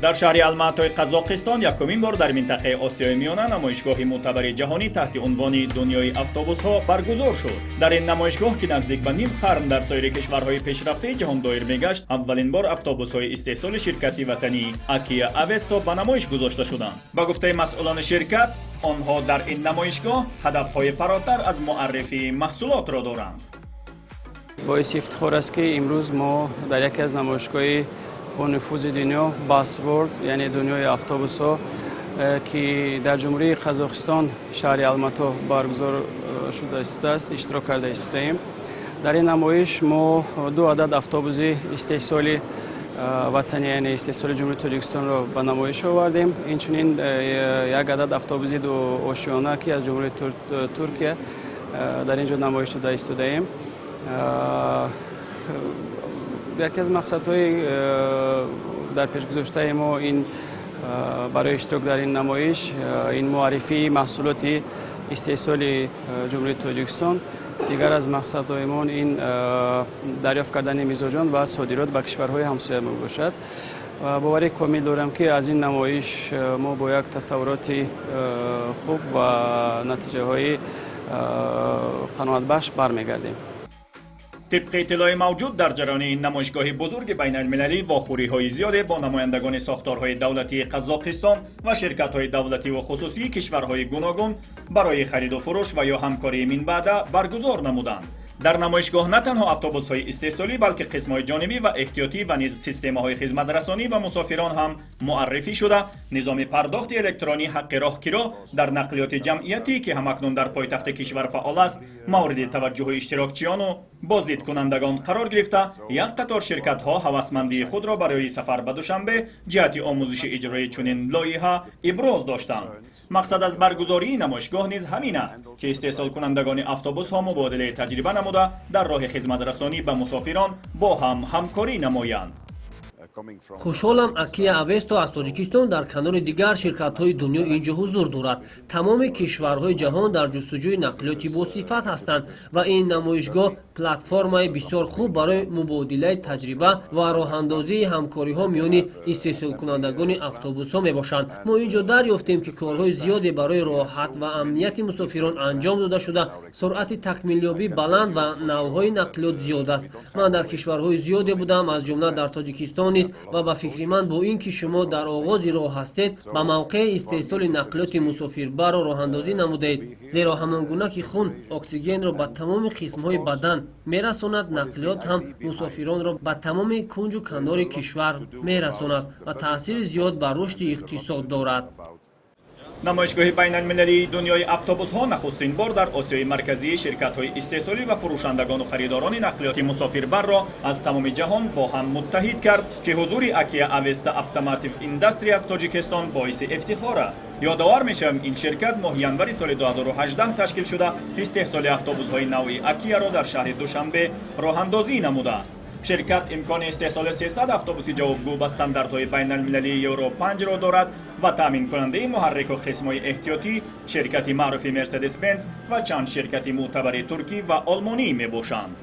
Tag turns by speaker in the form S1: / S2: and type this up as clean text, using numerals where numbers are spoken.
S1: Дар шаҳри Алматои Қазоқистон якумин бор дар минтақаи Осиёи Миёна намоишгоҳи мӯътабари ҷаҳонӣ таҳти унвони «Дунёи автобусҳо» баргузор шуд. Дар ин намоишгоҳ, ки наздик ба ним қарн дар соири кишварҳои пешрафтаи ҷаҳон доир мегашт, аввалин бор автобусҳои истеҳсоли ширкати ватанӣ «Акия Авесто» ба намоиш гузошта шуданд. Ба гуфтаи масъулони ширкат, онҳо дар ин намоишгоҳ ҳадафҳои фаротар аз муаррифии маҳсулотро доранд.
S2: Боиси ифтихор аст, ки имрӯз мо дар яке аз намоишгоҳи бонуфузи дунё, Busworld, яъне дунёи автобусҳо, ки дар Ҷумҳурии Қазоқистон, шаҳри Алмато баргузор шуда истодааст, иштирок карда истодаем. Дар ин намоиш мо ду адад автобуси истеҳсоли ватанӣ, яъне истеҳсоли Ҷумҳурии Тоҷикистонро ба намоиш овардем. Инчунин як адад автобуси дуошиёна, ки аз Ҷумҳурии Туркия, дар ин ҷо намоиш дода истодаем. Яке аз мақсадҳои дар пешгузоштаи мо ин барои иштирок дар ин намоиш ин муаррифии маҳсулоти истеҳсоли Ҷумҳурии Тоҷикистон. Дигар аз мақсадҳои мо ин дарёфт кардани мизоҷон ва содирот ба кишварҳои ҳамсоя мебошад. Боварӣ комил дорам, ки аз ин намоиш мо бо як тасаввуроти хуб ва натиҷаҳои қаноатбахш бармегардем.
S1: Тибқи иттилои мавҷуд, дар ҷараёни ин намоишгоҳи бузурги байналмилалӣ вохӯриҳои зиёде бо намояндагони сохторҳои давлатии Қазоқистон ва ширкатҳои давлативу хусусии кишварҳои гуногун барои хариду фурӯш ва ё ҳамкории минбаъда баргузор намуданд. Дар намоишгоҳ на танҳо автобусҳои истеҳсолӣ, балки қисмҳои ҷонибӣ ва эҳтиётӣ ва низ системаҳои хизматрасонӣ ба мусофирон ҳам муаррифӣ шуда, низоми пардохти электронӣ ҳаққи роҳкиро дар нақлиёти ҷамъиятӣ, ки ҳамакнун дар пойтахти кишвар фаъол аст, мавриди таваҷҷӯҳи иштирокчиёну боздидкунандагон қарор гирифта, як қатор ширкатҳо ҳавасмандии худро барои сафар ба Душанбе ҷиҳати омӯзиши иҷрои чунин лоиҳа иброз доштанд. Мақсад аз баргузории намоишгоҳ низ ҳамин аст, ки истеҳсолкунандагони автобусҳо мубодилаи таҷриба намуда, дар роҳи хизматрасонӣ ба мусофирон бо ҳам ҳамкорӣ намоянд.
S3: Хушҳолам, «Акия Авесто» аз Тоҷикистон дар канори дигар ширкатҳои дунё ин ҷо ҳузур дорад. Тамоми кишварҳои ҷаҳон дар ҷустуҷӯи нақлиёти босифат ҳастанд ва ин намоишгоҳ платформаи бисёр хуб барои мубодилаи таҷриба ва роҳандозии ҳамкориҳо миёни истеҳсолкунандагони автобусҳо мебошанд. Мо ин ҷо дарёфтем, ки корҳои зиёде барои роҳат ва амнияти мусофирон анҷом дода шуда, суръати такмилёбӣ баланд ва навъҳои нақлиёт зиёд аст. Ман дар кишварҳои зиёде будам, аз ҷумла дар Тоҷикистон низ, ва ба фикри ман, бо ин ки шумо дар оғози роҳ ҳастед, ба мавқеи истеҳсоли нақлиёти мусофирбарро роҳандозӣ намудаед, зеро ҳамон гуна ки хун оксигенро ба тамоми қисмҳои бадан мерасонад, нақлиёт ҳам мусофиронро ба тамоми кунҷу канори кишвар мерасонад ва таъсири зиёд ба рушди иқтисод дорад.
S1: Намоишгоҳи байналмилалии дунёи автобусҳо нахустин бор дар Осиёи Марказии ширкатҳои истеҳсолӣ ва фурӯшандагону харидорони нақлиёти мусофирбарро аз тамоми ҷаҳон бо ҳам муттаҳид кард, ки ҳузури «Акия Авеста Автоматив Индастри» аз Тоҷикистон боиси ифтихор аст. Ёдовар мешавем, ин ширкат моҳи январи соли 2018 ташкил шуда, истеҳсоли автобусҳои навъи «Акияро» дар шаҳри Душанбе роҳандозӣ намудааст. Ширкат имкони истеҳсоли 300 автобуси ҷавобгӯ ба стандартҳои байналмилалии Евро 5-ро дорад ва таъминкунандаи муҳаррику қисмҳои эҳтиётӣ ширкати маъруфи «Мерседес Бенз» ва чанд ширкати мӯътабари туркӣ ва олмонӣ мебошанд.